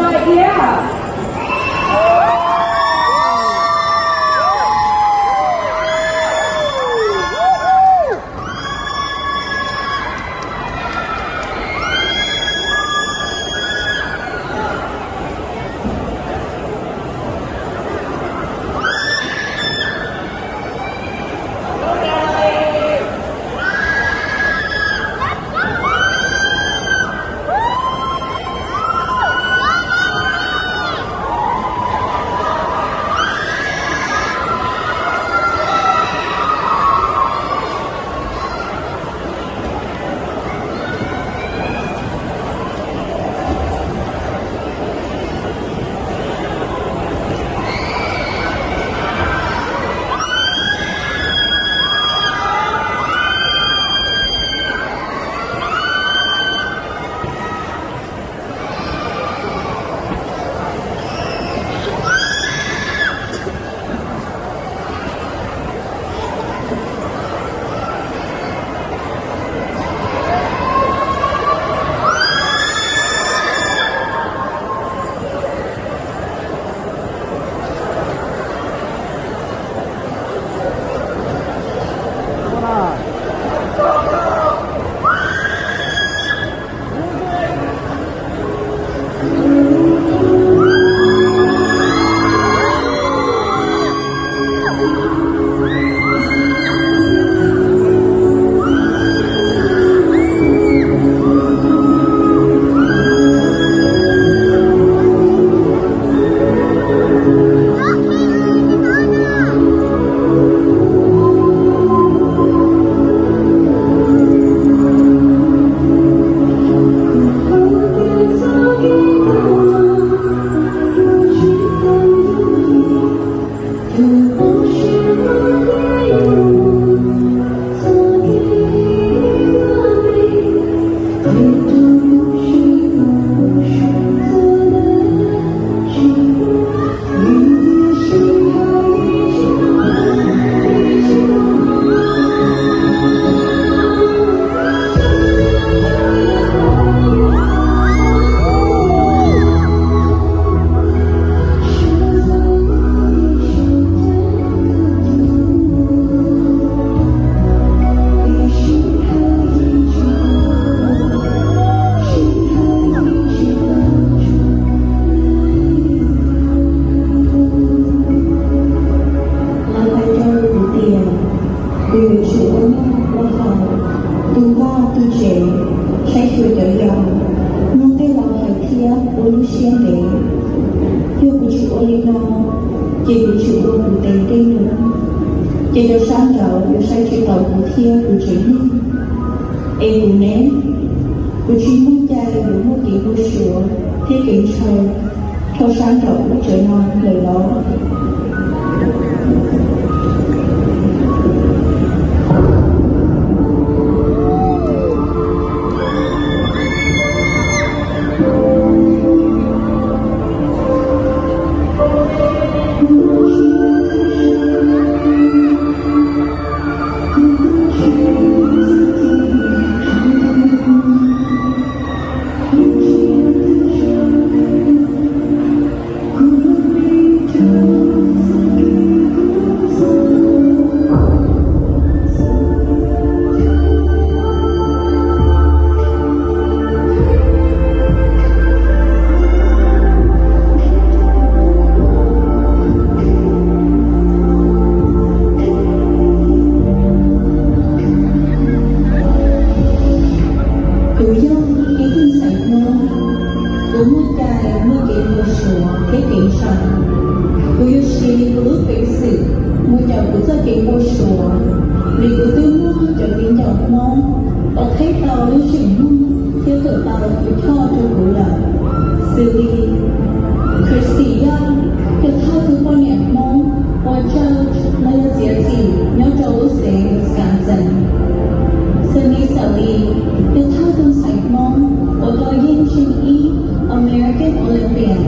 Lawv hais rau kuv tias kuv yuav tsum ua noj ua haus, tu nkoj tu tsev, saib xyuas cov yau, mloog tej laus hais thiab ua lub siab ntev. Yog kuv tsis ua li no, ces kuv tsis ua kuv tes tej num, ces cov sab nraud yuav saib tsis taus kuv thiab kuv tsev neeg. Es kuv ne, kuv tsis muaj cai yuav muaj kev npau suav thiab kev ntshaw rau sab nraum lub tsev no lawm los? Kuv yog ib tug ntxhais Hmoob, kuv muaj cai muaj kev npau suav thiab kev ntshaw. Kuv yuav siv kuv lub peev xwm mus caum kuv txoj kev npau suav, vim kuv twb muaj cov viv ncaus Hmoob uas qhib tau lub zeem muag thiab kawm tau tus choj rau kuv lawm. Xws li Christy Young, yog thawj tug poj niam Hmoob uas tsaw los yog txiav txim nyob rau lub xeev Wisconsin. Xws li Xav Lis, yog thawj tug ntxhais Hmoob uas tau yeej ntseeg ib American Olympian.